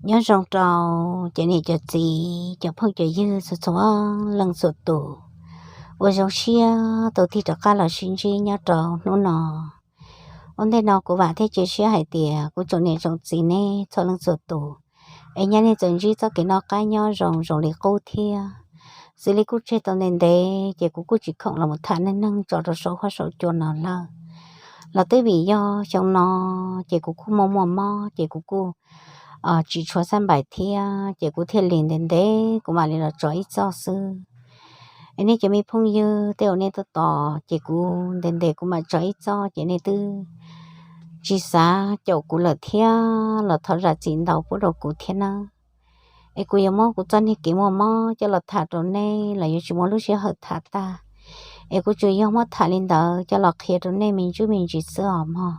Nyob zoo rau cov niam cov txiv, cov phooj cov ywg txhua txhua leej txhua tus uas zoo siab tau tig rov qab los sib ntsib nyob rau hnub no. Ua ntej no kuv vam thiab cia siab hais tias kuv tsoom niam tsoom txiv nej txhua leej txhua tus es nyob nej txawm ntsib txoj kev noj qab nyob zoo zoo li qub thiab. Xws li kuj tseg tau ntev ntev ces kuv kuj tsis khoom los tham neej neeg tso rau saum huab saum cua no lawm. Los twb vim yog xyoo no ces kuv kuj muaj muaj mob ces kuv kuj tsis tshua xab npais thiab ces kuv thiaj li ntev ntev kuv mam li los tso ib txoj xwb. Es nej cov me phooj ywg tej uas nej tuaj tos ces kuv ntev ntev kuv mam tso ib txoj ces nej twb tsis xav caum kuv lawm thiab los thov zam txim ntau pub rau kuv thiab nawb. Es kuv yuav muab kuv txoj niag kev muaj mob coj los tham rau nej los yuav tsis muaj lub sij hawm tham tag. Es kuv tsuas yog muab tham li ntawd coj los qhia rau nej me ntsis me ntsis xwb os mog.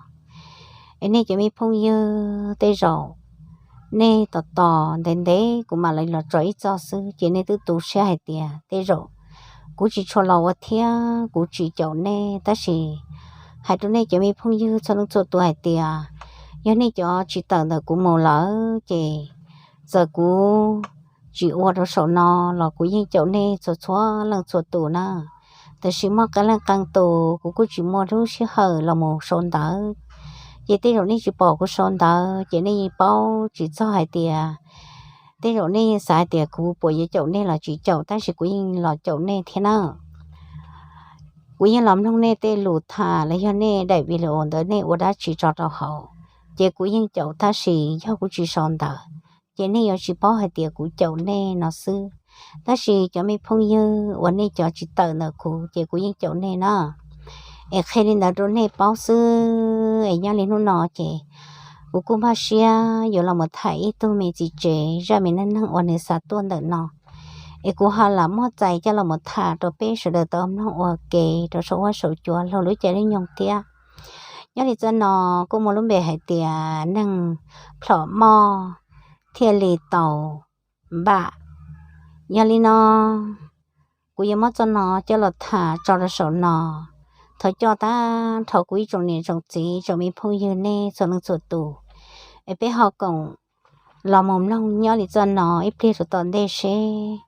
Es nej cov me phooj ywg tej zaum nej tos tos ntev ntev kuv mam li los tso ib txoj xwb ces nej twb tu siab hais tias tej zaum kuv tsis tshua los ua thiab kuv tsis caum nej, tab sis hais rau nej cov me phooj ywg txhua leej txhua tus hais tias yog nej cov tsis tawm ntawm kuv mus lawm ces txawm kuv tsis ua rau saum no los kuv yeej caum nej txhua txhua leej txhua tus na. Tab sis muaj qee leej qee tus kuv kuj tsis muaj lub sij hawm los mus sau ntawv, ces tej zaum nej tsis pom kuv sau ntawv ces nej yeej paub tsis txog hais tias tej zaum nej yeej xav hais tias kuv puas yuav caum nej los tsis caum, tab sis kuv yeej los caum nej thiab na. Kuv yeej los mloog nej tej lus tham los yog nej daim video ntawd nej ua dab tsi tso rau hauv, ces kuv yeej caum tab sis yog kuv tsis sau ntawv ces nej yuav tsis paub hais tias kuv caum nej no xwb. Tab sis cov me phooj ywg uas nej cov tsis tawm ntawm kuv ces kuv yeej caum nej na. Es qhia li ntawd rau nej paub xwb, es nyob li hnub no ces kuv kuj npaj siab yuav los mus tham ib tug me txiv tsev zaj me neej neeg uas nws xa tuaj ntawm no. Es kuv ho lam muab txais coj los mus tham rau peb sawv daws tau mloog ua ke rau saum huab saum cua laug lub caij lub nyoog thiab. Nyob li txoj no kuj muaj lub npe hais tias neeg plhom moj thiaj li tau npam. Yog li no kuv yuav muab txoj no coj los tham tso rau saum no. Thov coj tag nrho kuv ib tsoom niam tsoom txiv tsoom me phooj ywg nej txhua leej txhua tus, es peb ho koom los mus mloog nyob li txoj no ib pliag rau tom ntej seb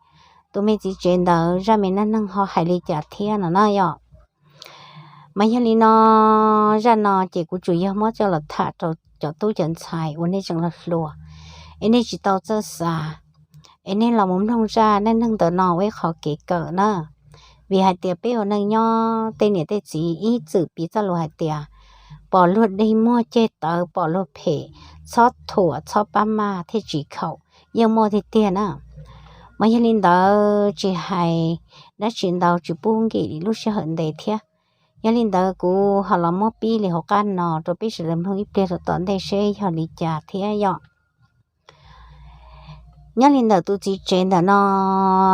tus me txiv tsev ntawd zaj me neej neeg ho hais li cas thiab no na yom. Mas yog li no, zaj no ces kuv tsuas yog muab coj los tham rau cov tub cov ntxhais uas nej tseem los hluas, es nej tsis tau txawj xav, es nej los mus mloog zaj neej neeg ntawm no ua ib qho kev kawm na. Vim hais tias peb ua neej nyob tej niam tej txiv ib txwm piv txoj lus hais tias pom luag dig muag ceg tawv, pom luag phem txhob thuam txhob pab maj thiaj tsis khaum, yeej muaj tiag tiag na. Mas yog li ntawd tsis hais dab tsi ntau tsis pub nkim lub sij hawm ntev thiab. Yog li ntawd kuv ho los muab pib li hauv qab no rau peb sawv daws mloog ib pliag rau tom ntej seb yog li cas thiab yom. Nyob li ntawm tus txiv tsev ntawm no,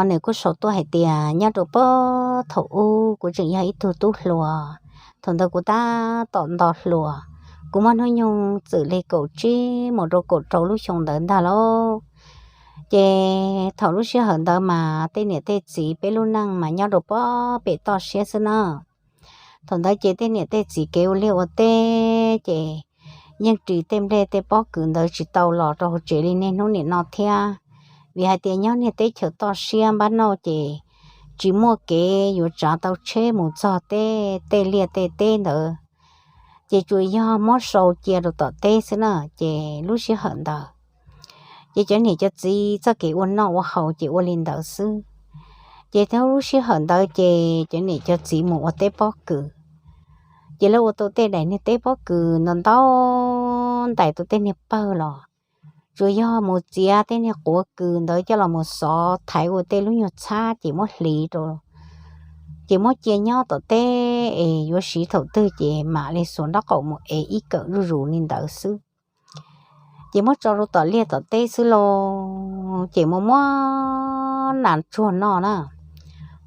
nws kuj sau tuaj hais tias nyob rau puag thaum ub kuv tseem yog ib tug tub hluas, thaum ntawd kuv tab tom nto hluas, kuv muaj hnub nyoog txwm li kaum tsib mus rau kaum rau lub xyoo ntawd ntag lauj. Ces thaum lub sij hawm ntawd mas tej niam tej txiv peb lub neej mas nyob rau puag pem toj siab xwb na. Thaum ntawd ces tej niam tej txiv kev ua liaj ua teb ces yeej ris tej nplej tej pob kws ntawd tsis tau los rau hauv tsev li niaj hnub nim no thiab. Vim hais tias nyob niag teb chaws toj siab npab nauj ces tsis muaj kev yuav tsav tau tsheb mus txog tej tej liaj tej teb ntawd, ces tsuas yog muab sau cia rau tom teb xwb na. Ces lub sij hawm ntawd ces cov niam cov txiv txoj kev ua noj ua haus ces ua li ntawd xwb. Ces thaum lub sij hawm ntawd ces cov niam cov txiv mus ua teb pob kws, ces lawv ua tau tej daim niag teb pob kws ntau ntau, ntais tau tej niag pawg los, tsuas yog mus txiav tej niag quav kws ntawd coj los mus xov thaiv ua tej lub nyuag txhab ces muab hliv rau, ces muab cia nyob tom teb es yuav siv thaum twg ces mam li xuas nraub qaum mus ev ib kawm zuj zus li ntawd xwb. Ces muab tso rau tom liaj tom teb xwb lauj, ces muaj muaj nas tsuag noj na.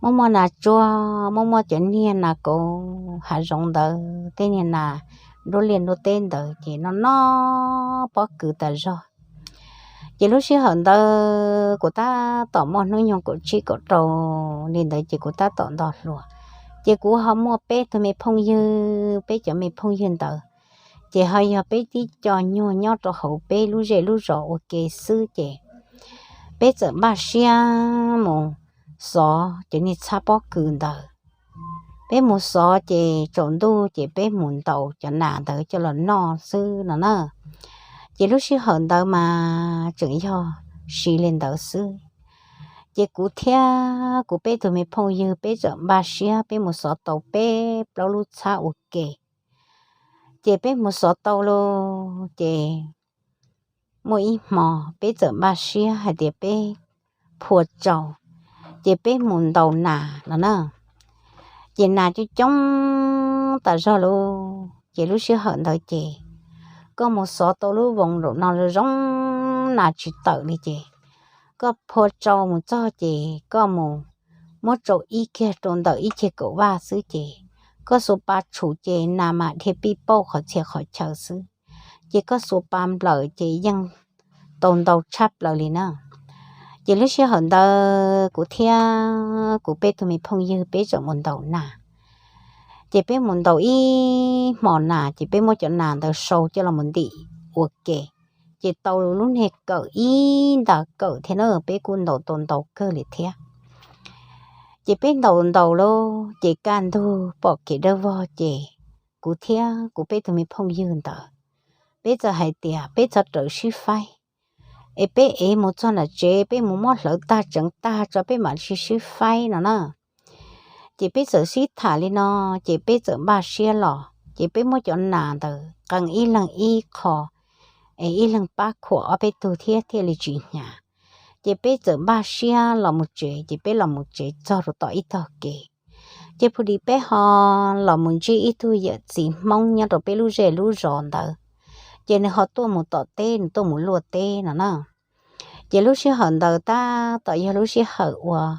Muaj muaj nas tsuag, muaj muaj cov niag nas kauv hav zoov ntawd, tej niag nas nruab liaj nruab teb ntawd ces noj noj pob kws tas zog. Ces lub sij hawm ntawd kuv tab tom muaj hnub nyoog kaum tsib kaum rau li ntawd ces kuv tab tom nto hluas. Ces kuv ho muaj peb tug me phooj ywg, peb cov me phooj ywg ntawd ces ho yog peb tib co nyuag nyob rau hauv peb lub zej lub zos ua ke xwb ces peb txawm npaj siab mus xov cov niag txhab pob kws ntawd. Peb mus xov ces tsaus ntuj ces peb mus ntaus cov nas ntawd coj los noj xwb no na. Ces lub sij hawm ntawd mas tseem yog siv li ntawd xwb. Ces kuv thiab kuv peb tug me phooj ywg peb txawm npaj siab peb mus xov tau peb plaub lub txhab ua ke. Ces peb mus xov tau lauj ces muaj ib hmo peb txawm npaj siab hais tias peb phua tsau, ces peb mus ntaus nas no na. Ces nas coob coob tas zog lauj, ces lub sij hawm ntawd ces koj mus xov tau lub voos zaum no zoo zoo, nas tsis tawm li ces koj phua tsau mus txog ces koj mus muab tsau ib kiag rau ntawm ib ceg kaum vaj xwb ces koj xuas pa tshum ces nas mas dhia pij pauj qhov txhia qhov chaw xwb, ces koj xuas pa nplawm ces yeej tau ntau tshaj plaws li na. Ces lub sij hawm ntawd kuv thiab kuv peb tug me phooj ywg peb txawm mus ntaus nas. Ces peb mus ntaus ib hmo nas ces peb muab cov nas ntawd sau coj los mus ntim ua ke, ces tau lub niag kawm ib nta kawm thiab na, peb kuj ntaus tau ntau kawg li thiab. Ces peb ntaus ntaus lauj ces kaj ntug pom kev dawb vog ces kuv thiab kuv peb tug me phooj ywg ntawd, peb txawm hais tias peb txhob rawm sib faib, es peb ev mus txog nram tsev peb mus muab hlawv tag tseev tag tso peb mam li sib faib no na. Ces peb txawm sib tham li no, ces peb txawm npaj siab los ces peb muab cov nas ntawd qee ib leeg ib qho, es ib leeg pab khuam ob peb tug thiab thiaj li tsis hnyav. Ces peb txawm npaj siab los mus tsev, ces peb los mus tsev txog rau tom ib tog kev, ces phu di peb ho los mus ntsib ib tug yawm txiv Hmoob nyob rau peb lub zej lub zos ntawd, ces nws ho tuaj mus tom teb, nws tuaj mus luaj teb no na. Ces lub sij hawm ntawd tab tom yog lub sij hawm uas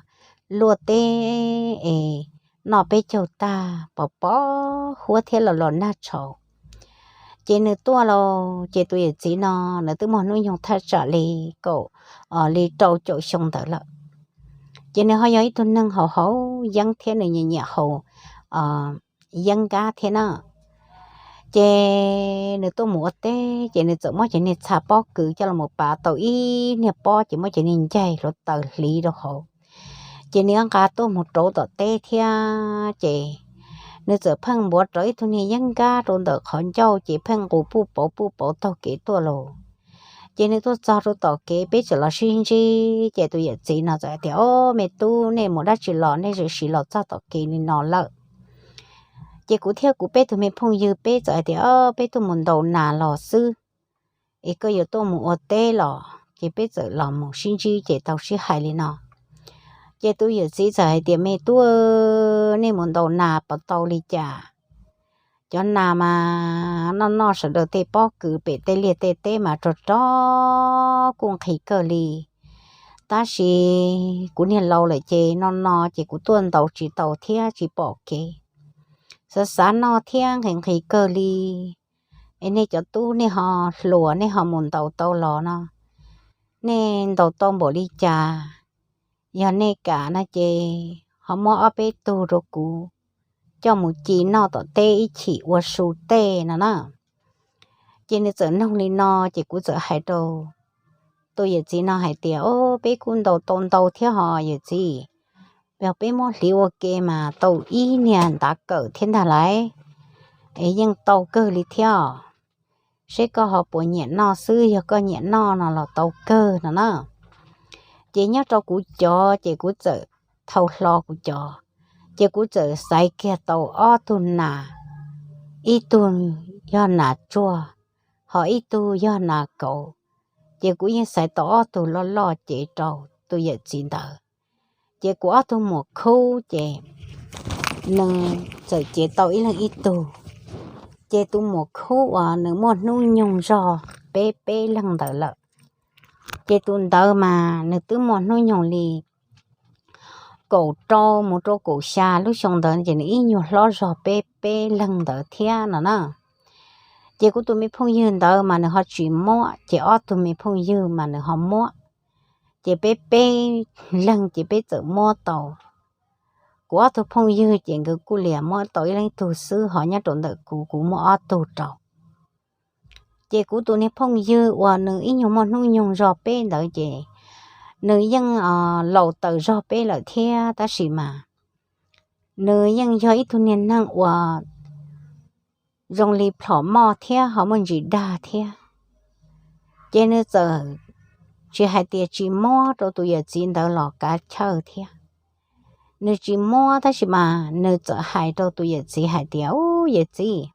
luaj teb es noj peb caug tag pos pos huab thiab los los nag tshauv. Ces nws tuaj lauj, ces tus yawm txiv no nws twb muaj hnub nyoog thaj tsam li kaum, li rau caum xyoo ntawd lawm. Ces nws ho yog ib tug neeg haus haus yeeb thiab nws nyiam nyiam haus yeeb nkab thiab na. Ces nws tuaj mus ua teb ces nws txawm muab cov niag txha pob kws coj los pav tau ib niag pob ces muab cov niag ncaig hluav taws hliv rau hauv. Ces nws nqa tuaj mus rauv tom teb thiab ces nws txawm pheej npuav rawv ib tug niag yeeb nkab rau ntawm qhov ncauj ces pheej nqus puj pauv puj pauv taug kev tuaj lauj. Ces nws tuaj txog rau tom kev peb txawm los sib ntsib ces tus yawm txiv no txawm hais tias, Ob, me tub, nej mus dab tsi los nej txawm siv los txog tom kev li no lawm? Ces kuv thiab kuv peb tug me phooj ywg peb txawm hais tias, Ob, peb tuaj mus ntaus nas los xwb, es koj yuav tuaj mus ua teb los? Ces peb txawm los mus sib ntsib ces tau sib hais li no. Ces tus yawm txiv txawm hais tias, Me tub, nej mus ntaus nas puas tau li cas? Cov nas mas noj noj sawv daws tej pob kws pem tej liaj tej teb mas rog rog kuj nqhis kawg li. Tab sis kuv niag laus lawm ces no no ces kuv tuaj ntaus tsis tau thiab tsis pom kev. Xav xav noj thiab nqhis nqhis kawg li. Es nej cov tub nej ho hluas nej ho mus ntaus tau los no, nej ntaus tau npaum li cas? Yog nej kam no ces ho muab ob peb tug rau kuv coj mus ci noj tom teb ib chim ua su tej no na. Ces nws txawm noog li no ces kuv txawm hais rau tus yawm txiv no hais tias, Ob, peb kuj ntaus tau ntau thiab ho yawm txiv, yog peb muab hliv ua ke mas tau ib niag ntav kawm thiab ntag lauj, es yeej tau kawg li thiab. Seb koj ho puas nyiam noj xwb, yog koj nyiam noj no los tau kawg no na. Ces nyob rau kuv cov ces kuv txawm thau hlo kuv cov, ces kuv txawm xaiv kiag tau ob tug nas, ib tug yog nas tsuag, ho ib tug yog nas kauv. Ces kuv yeej xaiv tau ob tug loj loj cev rau tus yawm txiv ntawd. Ces kuv ob tug muam khub ces nws txawm cev tau ib leeg ib tug. Ces tus muam khub uas nws muaj hnub nyoog zog peb peb leeg ntawd lawm, ces tus ntawd mas nws twb muaj hnub nyoog li kaum rau mus rau kaum xya lub xyoo ntawd ces nws ib nyuag hlob zog peb peb leeg ntawd thiab no na. Ces kuv tus me phooj ywg ntawd mas nws ho tsis muab, ces ob tug me phooj ywg mas nws ho muab. Ces peb peb leeg ces peb txawm muab tau. Kuv ob tug phooj ywg ces nkawd kuj liam muab tau ib leeg ib tug xwb, ho nyob rau ntawm kuv, kuv muab ob tug rau. Ces kuv tus niag phooj ywg uas nws ib nyuag muaj hnub nyoog zog peb ntawd ces nws yeej laus taws zog peb lawm thiab, tab sis mas nws yeej yog ib tug niag neeg uas zoo li plhom moj thiab ho muaj ntsis dag thiab. Ces nws txawm tsis hais tias tsis muab rau tus yawm txiv ntawd los kav chawj thiab. Nws tsis muab tab sis mas nws txawm hais rau tus yawm txiv hais tias, Ub, yawm txiv,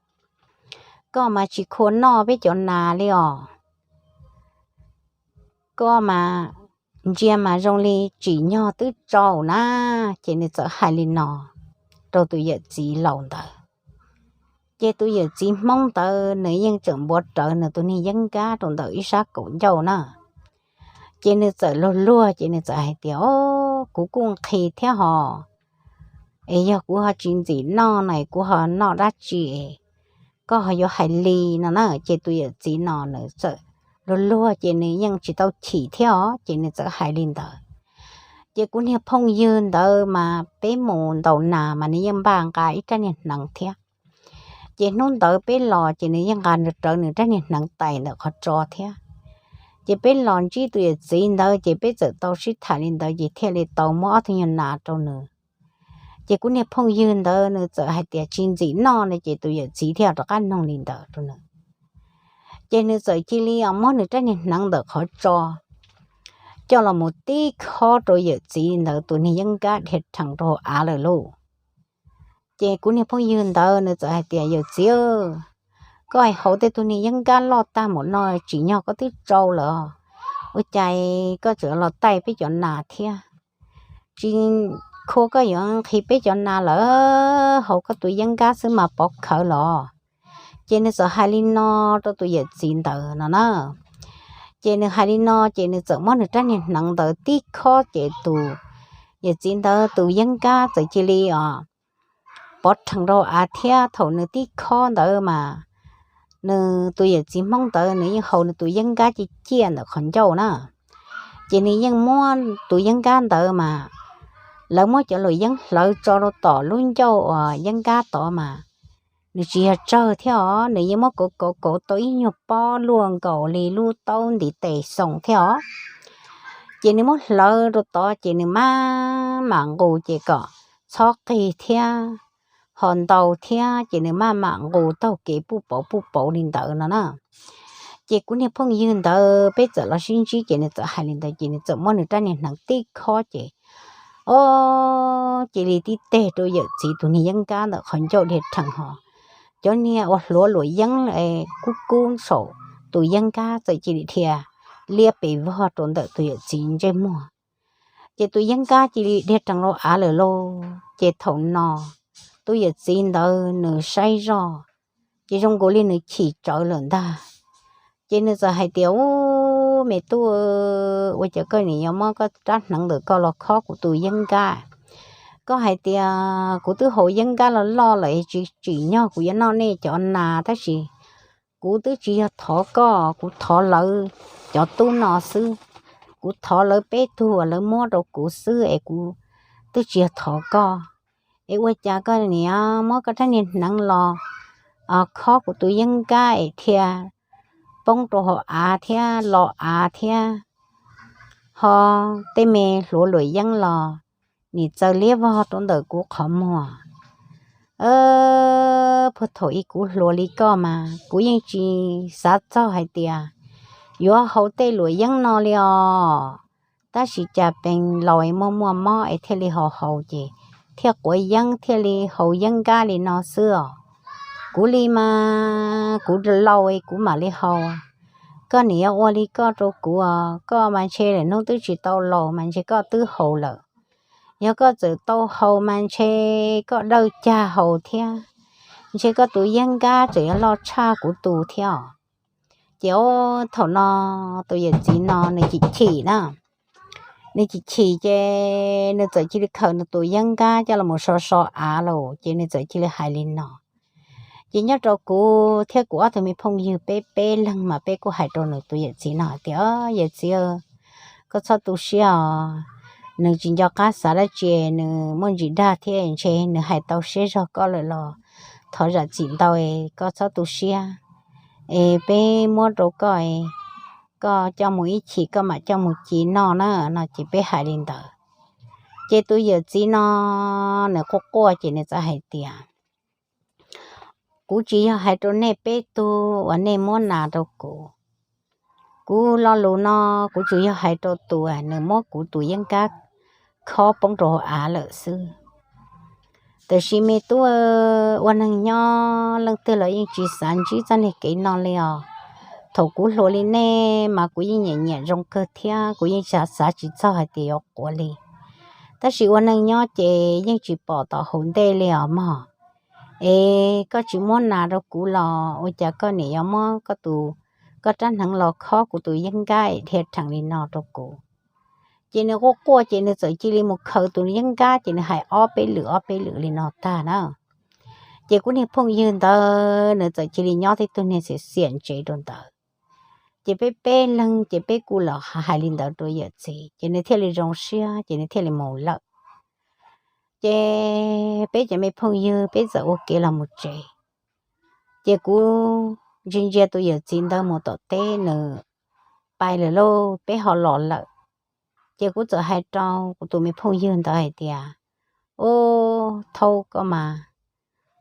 koj mas tsis khuv noj peb cov nas li os. Koj mas ntsia mas zoo li tsim nyog twb tsau na. Ces nws txawm hais li no rau tus yawm txiv laus ntawd. Ces tus yawm txiv Hmoob ntawd nws yeej tseem npuav rawv nws tus niag yeeb nkab rau ntawm ib sab kaum ncauj na. Ces nws txawm luag luag ces nws txawm hais tias, Au, kuv kuj nqhis thiab hos, es yog kuv ho tsis ntxim noj no kuv ho noj dab tsi, koj ho yuav hais li no na. Ces tus yawm txiv no nws txawm luag luag ces nws yeej tsis tau chim thiab os, ces nws txawm hais li ntawd. Ces kuv niag phooj ywg ntawd mas peb mus ntaus nas mas nws yeej npaj nqa ib rab niag hneev thiab. Ces hnub ntawd peb los ces nws yeej nqa rawv nws rab niag hneev tais ntawm qhov tso thiab. Ces peb los ntsib tus yawm txiv ntawd ces peb txawm tau sib tham li ntawd ces thiaj li tau muab ob tug nyuag nas rau nws. Ces kuv niag phooj ywg ntawd nws txawm hais tias tsis ntxim noj no ces tus yawm txiv thiaj rov qab nug li ntawd rau nws. Ces nws txawm cia li muab nws rab niag hneev ntawm qhov tso coj los mus tib khob rau yawm txiv ntawd tus niag yeeb nkab dhia rhees rau hauv av lawm lauj. Ces kuv niag phooj ywg ntawd nws txawm hais tias, Yawm txiv, koj hauv tej tug niag yeeb nkab loj tag mus no tsim nyog koj twb tsau lawm, ua cas koj tseem los taij peb cov nas thiab? Tsis khuv koj yuav nqhis peb cov nas lawm, hauv koj tus yeeb nkab xwb mas pov khawv los. Ces nws txawm hais li no rau tus yawm txiv ntawd no na. Ces nws hais li no ces nws txawm muab nws rab niag hneev ntawd tib khob ces tus yawm txiv ntawd tus yeeb nkab txawm cia li os pov rhees rau av thiab. Thaum nws tib khob ntawd mas nws tus yawm txiv Hmoob ntawd nws yeej haus nws tus yeeb nkab ciaj ciaj ntawm qhov ncauj na. Ces nws yeej muab tus yeeb nkab ntawd mas lawv muab cov luam yeeb hlawv tso rau tom lub ncauj uas yeeb nkab tod mas nws tsis yog tsawg thiab os, nws yeej muab kauv kauv kauv tau ib nyuag pob luaj nkaus li lub taub ntiv tes xoo thiab os. Ces nws muab hlawv rau tod ces nws maj mam nqus ces kom txhob qig thiab ho ntau thiab ces nws maj mam nqus taug kev puj pauv puj pauv li ntawd no na. Ces kuv niag phooj ywg ntawd peb txawm los sib ntsib ces nws txawm hais li ntawd ces nws txawm muab nws rab niag hneev tib khob ces, o, cia li tib teg rau yawm txiv tus niag yeeb nkab ntawm qhov ncauj dhia rhees hos. Cov niag ua hluav luam yeeb kub kub saum tus yeeb nkab txawm cia li dhia liab pes vog rau ntawm tus yawm txiv ntsej muag. Ces tus yeeb nkab cia li dhia rhees rau av lawm lauj. Ces thaum no tus yawm txiv ntawd nws saib zoj ces zoo nkaus li nws chim tsawv lawm ntag. Ces nws txawm hais tias, Ub, me tub, ua cas koj nim yuav muab koj rab hneev ntawm koj los khob kuv tus yeeb nkab? Koj hais tias kuv twb haus yeeb nkab los loj lawm, tsis tsim nyog kuv yuav noj nej cov nas, tab sis kuv twb tsis yog thov koj, kuv thov lawv cov tub no xwb. Kuv thov lawv peb tug uas lawv muab rau kuv xwb es kuv twb tsis yog thov koj. Es ua cas koj nim muab koj rab niag hneev los khob kuv tus yeeb nkab es dhia poob rau hauv av thiab lo av thiab ho tej me hluav luam yeeb los nim txaws liab vog rau ntawm kuv qhov muag? Puag thaum ub kuv hluas li koj mas kuv yeej tsis xav txog hais tias yuav haus tej luam yeeb no li os. Tab sis cas pheej laus es muaj muaj mob es thiaj li haus haus ces thiaj quav yeeb thiaj li haus yeeb nkab li no xwb os. Kuv li mas kuv laus es kuv mam li haus. Koj nim yuav ua li koj rau kuv os, koj mas ntshe lawm hnub twb tsis tau laus mas ntshe koj twb haus lawm. Yog koj txawm tau haus mas ntshe koj dawj cag haus thiab, ntshe koj tus yeeb nkab txawm yuav loj tshaj kuv tus thiab os. Ces thaum no tus yawm txiv no nws chim chim na, nws chim chim ces nws txawm cia li khaws nws tus yeeb nkab coj los so so av lawm ces nws txawm cia li hais li no. Ces nyob rau kuv thiab kuv ob tug me phooj ywg peb peb leeg mas peb kuj hais rau nws tus yawm txiv no hais tias, Yawm txiv, koj txhob tu siab os, nws tsis nco qab xav dab tsi, nws muaj ntsis dag thiab ntshe nws hais tau siab zog koj lawm los thov zam txim ntau, koj txhob tu siab. es peb muab rau koj, koj coj mus ib chim koj mam coj mus ci noj na no ces peb hais li ntawd. Ces tus yawm txiv no nws quaj quaj ces nws txawm hais tias, kuv tsis yog hais rau nej peb tug uas nej muab nas rau kuv. Kuv lo lus no kuv tsuas yog hais rau tus nws muab kuv tus yeeb kab khob poob rau hauv av lawm xwb. Tiam sis me tub, ua neeg nyob leej twg los yeej tsis xav ntsib txoj niag kev no li os. Thaum kuv hluas li nej mas kuv yeej nyiam nyiam zoo kawg thiab kuv yeej xav tsis txog hais tias yuav quav li. Tab sis ua neeg nyob ces yeej tsis pom tom hauv ntej li os mog. Es koj tsis muab nas rau kuv los ua cas koj niam yuav muab koj tus, koj rab hneev los khob kuv tus yeeb nkab es dhia rhees li no rau kuv? Ces nws quaj quaj ces nws txawm cia li mus khaws tus yeeb nkab ces nws hais ob peb lwm ob peb lwm li no tag na. Ces kuv niag phooj ywg ntawd nws txawm cia li nyob tib tug niag xiam xiam ntsev rau ntawd. Ces peb peb leeg ces peb kuj los hais li ntawd rau yawm txiv ces nws thiaj li zoo siab ces nws thiaj li mus lawm. Ces peb cov me phooj ywg peb txawm ua kev los mus tsev. Ces kuv ntsia ntsia tus yawm txiv ntawd mus tom teb nws pais lawm lauj, peb ho los lawm. Ces kuv txawm hais rau kuv tus me phooj ywg ntawd hais tias, ub, thaub koj mas,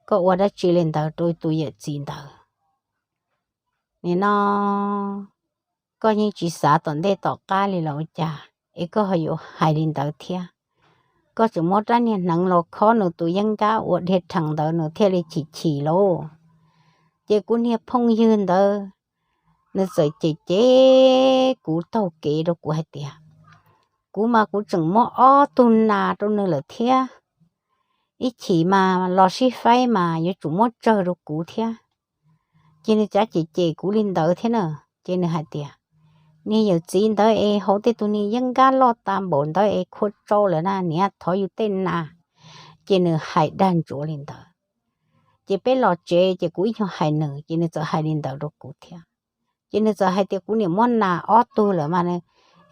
koj ua dab tsi li ntawd rau tus yawm txiv ntawd? Nim no koj yeej tsis xav tom ntej tom qab li los ua cas es koj ho yuav hais li ntawd thiab? Koj tseem muab rab niag hneev los khob nws tus yeeb nkab ua dhia rhees ntawd nws thiaj li chim chim lauj. Ces kuv niag phooj ywg ntawd nws txawm cem cem kuv taug kev rau kuv hais tias, kuv mas kuv tseem muab ob tug nas rau nws lawm thiab, ib chim mas los sib faib mas yuav tsum muab tsawg rau kuv thiab. Ces nws cav cem cem kuv li ntawd thiab na. Ces nws hais tias, niag yawm txiv ntawd es hauv tej tug niag yeeb nkab loj tas npaum ntawd es khua tsau lawm na, niam thov yus tej nas. Ces nws hais dag ntsuav li ntawd. Ces peb los tsev ces kuv ib nyuag hais nws ces nws txawm hais li ntawd rau kuv thiab. Ces nws txawm hais tias kuv niam muab nas ob tug lawm mas,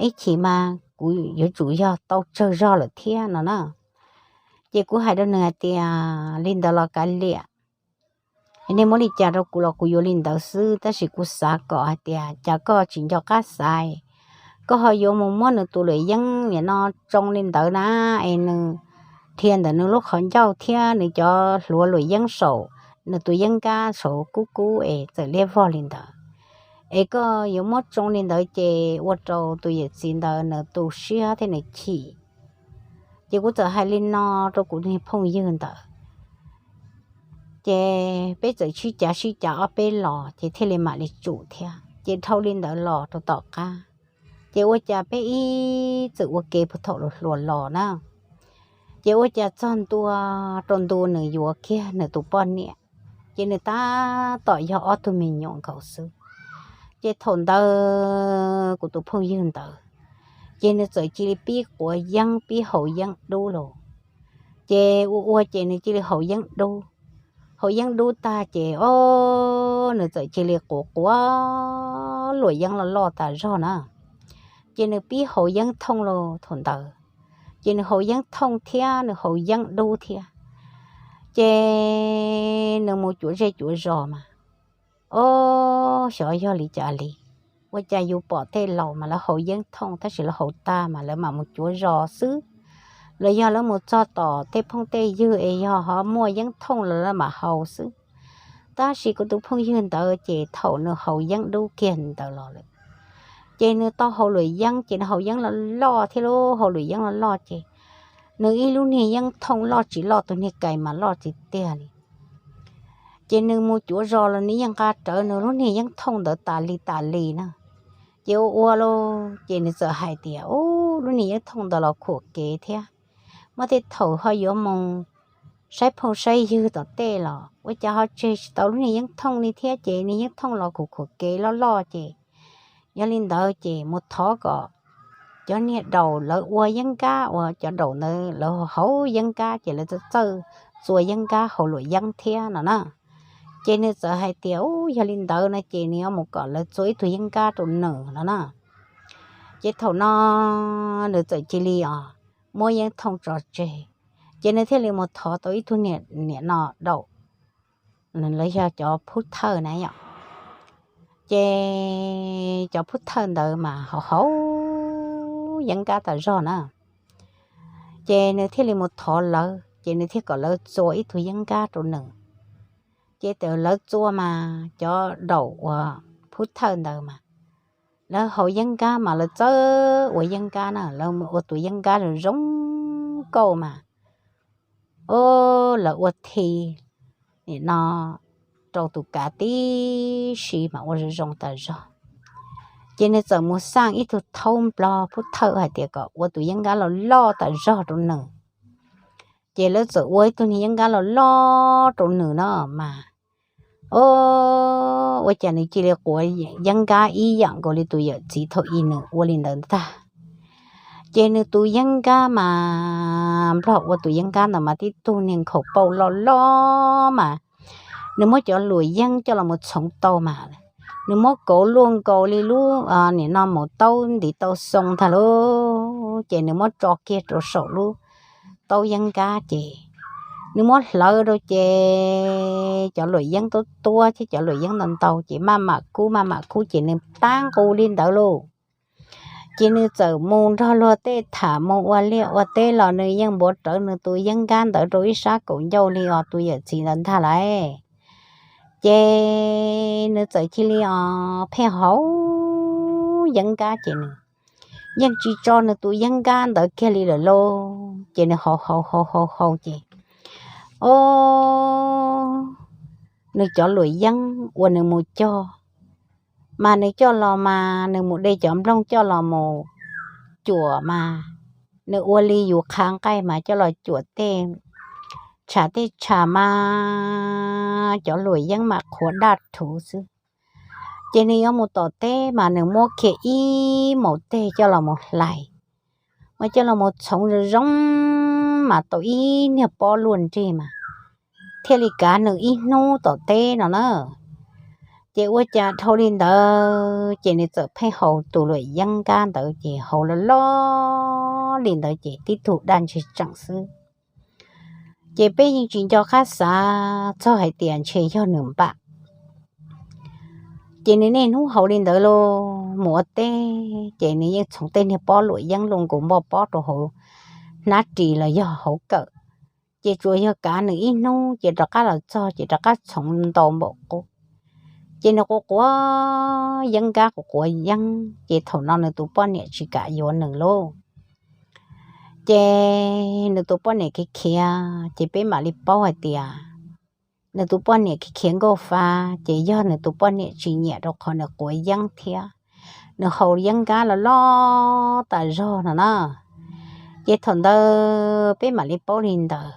ib chim mas kuv yuav tsum yog tau tsawg zog lawm thiab no na. Ces kuv hais rau nws hais tias, li ntawd los kav liam, nej muab li cas rau kuv los kuv yuav li ntawd xwb, tab sis kuv xav kom hais tias cas koj tsis nco qab xaiv, koj ho yuav mus muab nws tus luam yeeb nim no tsoo li ntawd na, es nws dhia ntawm nws lub qhov ncauj thiab nws cov hluav luam yeeb saum, nws tus yeeb nkab saum kub kub es txawm liab vog li ntawd. Es koj yuav muab tsoo li ntawd ces ua rau tus yawm txiv ntawd nws tu siab thiab nws chim. Ces kuv txawm hais li no rau kuv niag phooj ywg ntawd. Ces peb txawm sib cav sib cav ob peb los ces thiaj li mam li tsum thiab. Ces dhau li ntawd los rau tom qab, ces ua cas peb ib txwm ua ke puag thaum hluas los na, ces ua cas txog ntua rau ntu nws yuav kiag nws tus poj niam, ces nws tab tom yog ob tug me nyuam nkaus xwb. Ces thaum ntawd kuv tus phooj ywg ntawd, ces nws txawm cia li pib quav yeeb pib haus yeeb dub los. Ces ua ua ces nws cia li haus yeeb dub. Haus yeeb dub tag ces o, nws txawm cia li quav quav luam yeeb loj loj tas zog na. Ces nws pib haus yeeb thooj los thaum ntawd, ces nws haus yeeb thooj thiab nws haus yeeb dub thiab. Ces nws mus cuav zej cuav zos mas, o, xyov yog li cas li, ua cas yus pom tej laus mas lawv haus yeeb thooj tab sis lawv haus tag mas lawv mam mus cuav zos xwb, los yog lawv mus txog tom tej phooj tej ywg es yog ho muaj yeeb thooj los lawv mam haus xwb. Tab sis kuv tus phooj ywg ntawd ces thaum nws haus yeeb dub kiag ntawd los lawm, ces nws tau haus luam yeeb ces nws haus yeeb loj loj thiab lub haus luam yeeb loj loj ces nws ib lub niag yeeb thooj loj tsis loj tus niag kais mas loj tsis tiag li. Ces nws mus cuav zos los nws yeej nqa rawv nws lub niag yeeb thooj ntawd tas li tas li na. Ces ua ua lauj ces nws txawm hais tias, ub, lub niag yeeb thooj ntawd los khuam kev thiab. Muaj tej thaum ho yuav mus saib phooj saib ywg tom tej los ua cas ho tseg tsis tau lub niag yeeb thooj li thiab ces niag yeeb thooj los khuam khuam kev loj loj ces yog li ntawd ces mus thov kom cov niag daum lawv ua yeeb nkab uas cov daum ntawd lawv haus yeeb nkab ces lawv txawj txawj txua yeeb nkab haus luam yeeb thiab no na. Ces nws txawm hais tias, ub, yog li ntawd no ces nws yuav mus kom lawv txua ib tug yeeb nkab rau nws no na. Ces thaum no nws txawm cia li os muab yeeb thooj tso tseg, ces nws thiaj li mus thov tau ib tug niam no daum, lawv yog cov phub thawj na yom. Ces cov pub thawj ntawd mas haus haus yeeb nkab tas zog na. Ces nws thiaj li mus thov lawv, ces nws thiaj kom lawv txua ib tug yeeb nkab rau nws. Ces thaum lawv txua mas cov daum uas pub thawj ntawd mas lawv haus yeeb nkab mas lawv txawj ua yeeb nkab na, lawv ua tus yeeb nkab zoo zoo nkauj mas, o, lawv ua thi nim no rau tus kav tib si mas ua zoo zoo tas zog. Ces nws txawm mus xaj ib tug thaub nplog pub thawj hais tias kom ua tus yeeb nkab loj loj tas zog rau nws. Ces lawv txawm ua ib tug niag yeeb nkab loj loj rau nws no mas, o, ua cas nws cia li quav yeeb nkab ib yam nkaus li tus yawm txiv thaum ub nws ua li ntawd ntag. Ces nws tus yeeb nkab mas, nplog ua tus yeeb nkab ntawd mas tib tug niag nkhaus pauj loj loj mas, nws muab cov luam yeeb coj los mus txhoov tau mas, nws muab kauv luaj nkaus li lub nim no mus taub ntiv tau xoo ntag lauj. Ces nws muab tso kiag rau saum lub taub yeeb nkab ces nws muab hlawv rau ces cov luam yeeb tuab tuab thiab cov luam yeeb ntau ntau ces maj mam kub maj mam kub ces nws tab nqus li ntawd lauj. Ces nws txawm mus nrog luag tej tham mus ua liaj ua teb los nws yeej npuav rawv nws tus yeeb nkab ntawd rau ib sab kaum ncauj li os tus yawm txiv ntawd ntag lauj. Ces nws txawm cia li os pheej haus yeeb nkab ces nws yeej tsis tso nws tus yeeb nkab ntawd kiag li lawm lauj. Ces nws haus haus haus haus haus ces, o, nws cov luam yeeb uas nws mus cog mas nws coj los mas nws mus de cov nplooj coj los mus cuam mas nws ua li yus qha nqaij mas coj los cuam tej tshav tej tshav mas cov luam yeeb mas qhuav daj rhuv xwb. Ces nws yuav mus tom teb mas nws muab kiag ib maum teg coj los mus hlais, mas coj los mus txhoov zoo zoo mas tau ib niag pob luaj nrig mas thiaj li kav nws ib hnub tom teb no na. Ces ua cas dhau li ntawd ces nws txawm pheej haus tus luam yeeb nkab ntawd ces haus loj loj li ntawd ces tib tug daj ntseg tseem xwb. Ces peb yeej tsis nco qab xav txog hais tias ntshe yog nws npam. Ces nws niaj hnub haus li ntawd los mus ua teb ces nws yeej txhoov tej niag pob luam yeeb luaj nkaus npoj pob rau hauv hnab ris los yog hauv kawm. Ces tsuas yog kav nws ib hnub ces rov qab los txog ces rov qab txhoov ntau npaum qub. Ces nws quav quav yeeb nkab quav quav yeeb ces thaum no nws tus poj niam tsis kam yuav nws lauj. Ces nws tus poj niam khiav khiav ces peb mam li paub hais tias nws tus poj niam khiav khiav nkauj fa, ces yog nws tus poj niam tsis nyiam rau qhov nws quav yeeb thiab nws haus yeeb nkab loj loj tas zog no na. Ces thaum ntawd peb mam li paub li ntawd.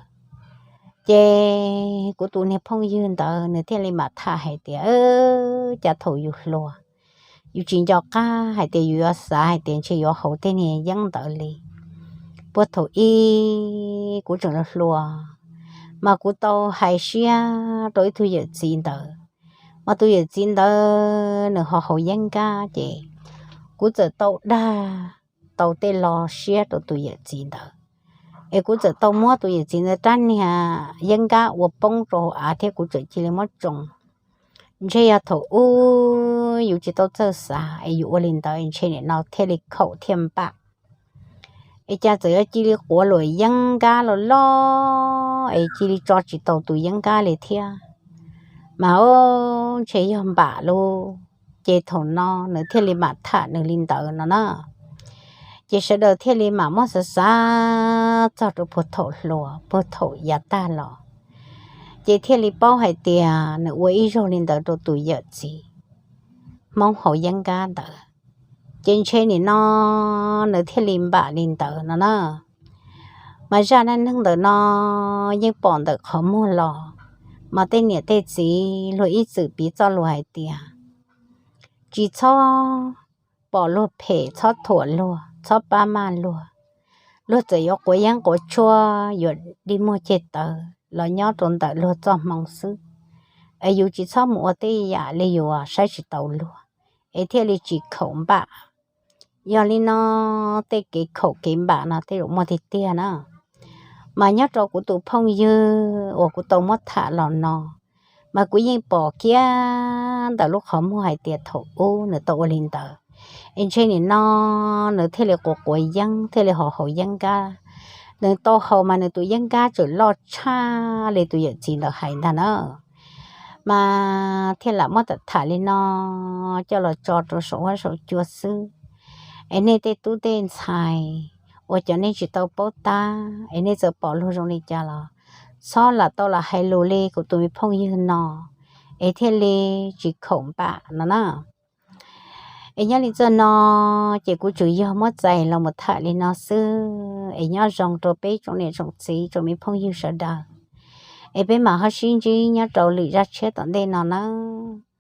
Ces kuv tus niag phooj ywg ntawd nws thiaj li mam tham hais tias, cas thaum yus hluas yus tsis nco qab hais tias yus yuav xav hais tias ntshe yuav haus tej niag yeeb ntawd li. Puag thaum ub kuv tseem hluas, mas kuv tau hais siab rau ib tug yawm txiv ntawd, mas tus yawm txiv ntawd nws ho haus yeeb nkab ces kuv txawm tau dag tau tej lo siab rau tus yawm txiv ntawd, es kuv txawm tau muab tus yawm txiv ntawd rab niag yeeb nkab ua poob rau hauv av thiab kuv txawm cia li muab tsoo. Ntshe yog thaum ub yus tsis tau txawj xav es yus ua li ntawd ntshe nim no thiaj li khaum thiaj npam. Es cas txawm yuav cia li quav luam yeeb nkab los loj es cia li tso tsis tau tus yeeb nkab li thiab, mas o, ntshe yog npam lauj. Ces thaum no nws thiaj li mam tham nws li ntawd no na. Ces sawv daws thiaj li mam muab xav xav txog rau puag thaum hluas puag thaum yav tag los, ces thiaj li paub hais tias nws ua ib zaug li ntawd rau tus yawm txiv Hmoob haus yeeb nkab ntawd, ces ntshe nim no nws thiaj li npam li ntawd no na. Mas zaj neej neeg ntawm no yeej pom ntawm qhov muag los, mas tej niam tej txiv luag ib txwm piv txoj lus hais tias tsis txhob pom luag phem, txhob thuam luag, txhob pab maj luag. Luag txawm yuav quav yeeb quav tshuaj, yuav dig muag ceg tawv los nyob rau ntawm luag txoj hmoo xwb, es yus tsis txhob mus ua tej yam li yus saib tsis taus luag, es thiaj li tsis khaum npam. Yog li no, tej kev khaum kev npam no tej zaum muaj tiag tiag na. Mas nyob rau kuv tus phooj ywg uas kuv tau muab tham los no, Mas kuv yeej pom kiag ntawm lub qhov muag hais tias thaum ub nws tau ua li ntawd, es ntshe nim no nws thiaj li quav quav yeeb, thiaj li haus haus yeeb nkab. Nws tau haus mas nws tus yeeb nkab tseem loj tshaj li tus yawm txiv ntawd hais ntag na. Mas thiaj lam muab tham tham li no coj los tso rau saum huab saum cua xwb. Es nej tej tub tej ntxhais uas cov nej tsis tau paub tab es nej txawm pom luag zoo li cas los txhob lam tau lam hais lus li kuv tus me phooj ywg no, es thiaj li tsis khoom npam no na. Es nyob li txoj no ces kuv tsuas yog muab txais los mus tham li no xwb, es nyob zoo rau peb tsoom niam tsoom txiv tsoom me phooj ywg sawv daws, es peb mam ho sib ntsib nyob rau lwm zaj tshiab tom ntej no nawb.